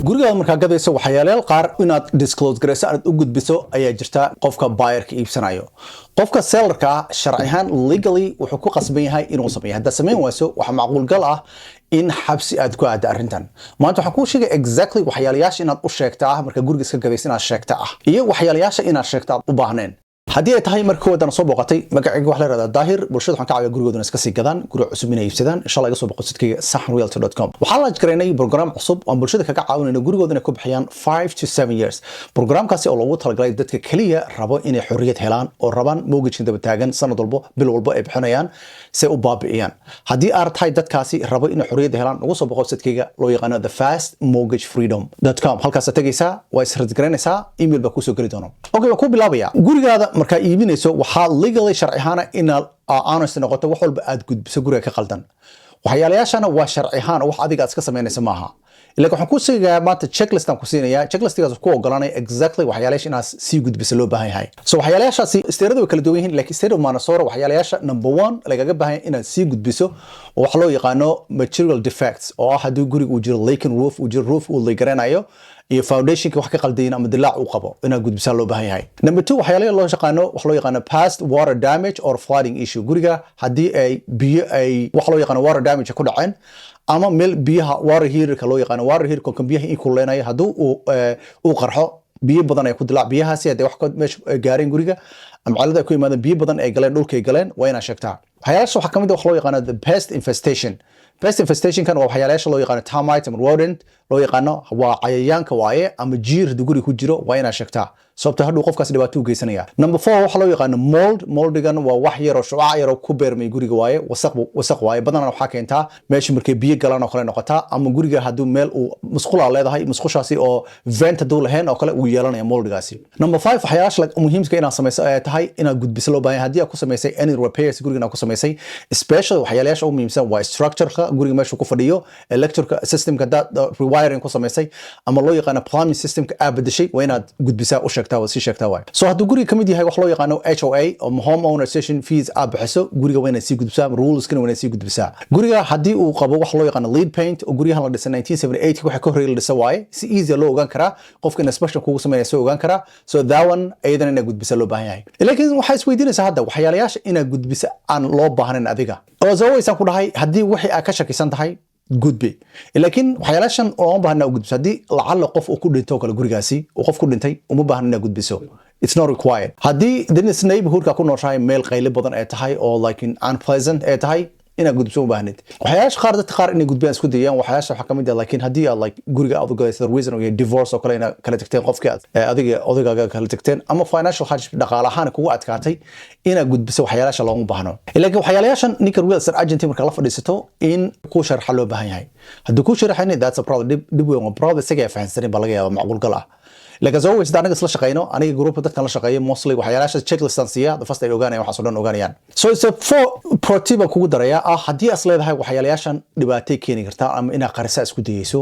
Gurigaada markaa gadayso, waxyaalayaal qaar inaad disclose garayso, aad u gudbiso ayaa jirta qofka buyerka iibsanayo. Qofka sellerka sharci ahaan, legally, wuxuu ku qasban yahay inuu sameeyo. Haddaad samayn wayso, waxaa macquulgal ah in xabsi aad ku aadda. Arrintan maanta waxaan kuu sheegay exactly waxyaalayaasha inaad u sheegta ah marka guriga iska gadayso inaad sheegta ah iyo waxyaalayaasha inaad sheegta aad u baahneen. Haddii ay tahay marka koowaad soo booqatay, magacayga waxa la yihahdaa Daahir. Bulshada waxaan ka caawiyaa gurigoodana iska sii gadaan, guri cusub inay iibsadaan. Insha Allah iga soo boqo sidkayga saxanrealty.com. Waxaan launch garaynay program cusub oo aan bulshada kaga caawinayno gurigooda inay ku bixiyaan 5 to 7 years. Programkaasi oo loogu talagalay dadka keliya rabo inay xorriyad helaan oo rabaan mortgage daba taagan sanad walbo, bil walbo ay bixinayaan si ay u baabi'iyaan. Haddii aad tahay dadkaasi rabo inay xorriyadda helaan, ugu soo boqo sidkayga loo yaqaano thefastmortgagefreedom.com. Halkaasaad tegaysaa, waa isregister-garaynaysaa, email baa kusoo geli doona. Okay, waan ku bilaabaya. Gurigaada markaa iibinayso, waxaa legally, sharci ahaana, inaad honest noqoto, wax walba aad gudbiso guriga ka qaldan. Waxyaalayaashana waa sharci ahaan oo wax adiga aad iska samaynaysa maaha. Ilaa waxaan ku sheegayaa maanta checklist aan ku siinayaa, checklistigaas ku ogolanaya exactly waxyaalayaasha inaad sii gudbiso loo baahan yahay. So waxyaalayaashaasi state-yada way kala duwan yihiin, laakiin state of Minnesota waxyaalayaasha number one lagaga baahan yahay inaad sii gudbiso oo wax loo yaqaano material defects, oo ah haddii guriga uu jiro leaking roof, uu jiro roof uu leak garanayo iyo foundationka wax ka qaldayin ama dilaac uu qabo, inaad gudbisaa loo baahan yahay. Number two, waxyaalaha loo yaqaano, wax loo yaqaano past water damage or flooding issue. Guriga haddii ay biyo ay wax loo yaqaano water damage ku dhaceen ama meel biyaha water heaterka loo yaqaano, water heater kan biyaha in kululeynayo, haddii uu qarxo, biyo badan ay ku dilaac, biyahaasi haddii wax meesha gaareen guriga ama cilada ay ku yimaadeen, biyo badan ay galeen, dhulka ay galeen, waa inaad sheegtaa. Waxyaalahaas waxaa kamid ah wax loo yaqaano the pest infestation. Pest infestationkan waa waxyaalayaasha loo yaqaano termite ama rodent loo yaqaano, waa cayayaanka waaye, ama jiir haddii guriga ku jiro, waa inaad sheegtaa, sababto hadhow qofkaas dhibaato u geysanaya. Number four, waxa loo yaqaano mold. Moldigan waa wax yaroo shucaac yaroo ku beermay guriga waaye, wasaq wasaq waaye. Badanaa waxaa keentaa meesha markay biyo galaan oo kale noqotaa, ama guriga hadduu meel uu musqulaa leedahay, musqushaasi oo vent hadduu lahayn oo kale, wuu yeelanaya moldigaasi. Number five, waxyaalaha muhiimka inaad samayso ay tahay inaad gudbiso loo baahan yahay, haddii aad ku samaysay any repairs guriga aad ku samaysay, especially waxyaalayaasha ugu muhiimsan waa structureka guriga meesha ku fadhiyo, electric systemka haddaad rewiring ku samaysay ama loo yaqaano plumbing systemka aad bedeshay, waa inaad gudbisaa, u sheegtaa, waa sii sheegtaa waay. So hadduu guriga kamid yahay wax loo yaqaano HOA ama home owner association fees aad bixiso, guriga waa inaad sii gudbisaa, ruleskana waa inaad sii gudbisaa. Guriga haddii uu qabo wax loo yaqaano lead paint, oo guryahan la dhisay 1978 waxa ka horreeyay la dhisa waaye, si easy loo ogaan karaa, qofka inspection kugu sameynaya soo ogaan karaa. So that one iyadana inaad gudbisa loo baahan yahay. Laakiin waxaa isweydiinaysaa hadda waxyaalayaasha inaad gudbisa aan loo baahnayn adiga. Oo always aan ku dhahay, haddii wixii aad ka shakisan tahay, gudbi. Laakiin waxyaalaashan looma baahna inaad gudbiso. Haddii lacalla qof uu ku dhinto oo kale gurigaasi, uu qof ku dhintay, uma baahna inaad gudbiso, it's not required. Haddii this neighborhoodka ku nooshahay meel qayli badan ay tahay oo like unpleasant ay tahay, inaad gudbiso uma baahnid. Waxyaalaasha qaar dadka qaar inay gudbiyaan isku dayaan, waxyaalaasha waxaa kamid ah, laakiin haddii aad like guriga aad u gadaysa reason iyo divorce oo kale, inaad kala tagteen qofkii aad adiga odaygaaga kala tagteen, ama financial hardship, dhaqaale ahaan kugu adkaatay, inaad gudbiso waxyaalaasha looma baahno. Laakiin waxyaalayaashan ninka real estate agent marka la fadhiisato in kuu sharxa loo baahan yahay. Haddii kuu sharaxayni, that's a problem, dhib weyn waa problem, isaga fahansanin baa laga yaaba, macquulgal ah. Like as always, anaga isla shaqeyno, aniga group dadkan la shaqeeyo, mostly waxyaalaasha checklist aan siiya, the first ay ogaanayaan, waxaas oo dhan ogaanayaan. So it's a four pro tip baan kugu darayaa ah: haddii as leedahay waxyaalayaashan dhibaatay keeni kartaa ama inaad qarisa isku dayeyso,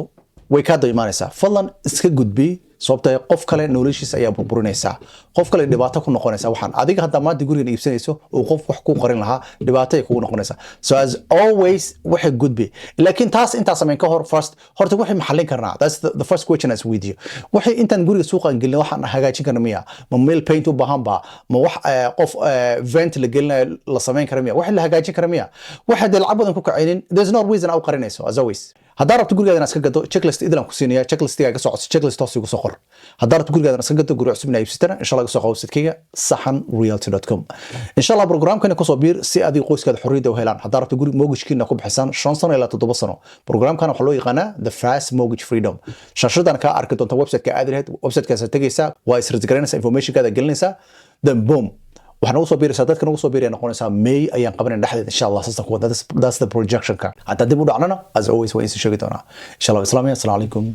way kaa daba imaanaysaa, fadlan iska gudbi, sababtoo qof kale noloshiisa ayaa burburinaysaa, qof kale dhibaato ku noqonaysa. Waxaan adiga hadda maanta gurigan iibsanayso oo qof wax ku qarin lahaa, dhibaato ay kugu noqonaysaa. So as always, waxay gudbi. Laakiin taas intaa samayn ka hor, first horta waxay maxallin karnaa? That's the first question as weydiiyo. Waxay intaan guriga suuqan gelin, waxaan hagaajin karna miya? Ma meel paint u baahan ba? Ma wax qof vent la gelinayo la samayn kara miya? Wax la hagaajin kara miya? Waxa dee lacag badan ku kacaynin, there's no reason au qarinayso. As always, haddaa rabto gurigaada inaad iska gado, checklist idil aan ku siinaya. Checklistiga iga soo codso, checklist hoos igu soo qor. Haddaa rabto gurigaada inaad iska gado, guri cusub inaad iibsatana, insha Allah iga soo qabo website-kayga saxanrealty.com. Insha Allah programkani kusoo biir si adiga qoyskaada xorriyadda u helaan. Haddaa rabto guri mortgage-kiina ku bixisaan 5 sano ilaa 7 sano, programkan waxaa loo yaqaanaa the fast mortgage freedom. Shaashadan kaa arki doonta website-ka aadi lahayd, website-kaas tegaysaa, waa isregister-garaynaysaa, informationkaada gelinaysaa, then boom, waxaa nagu soo biiraysaa dadka nagu soo biiraya noqonaysaa. May ayaan qabanayna dhexdeed, insha Allah, saasaan ku wada. That's the projectionka. Haddaa dib u dhacnana, as always, waa insi sheegi doonaa, insha Allah. Islaamiya, asalamu calaykum.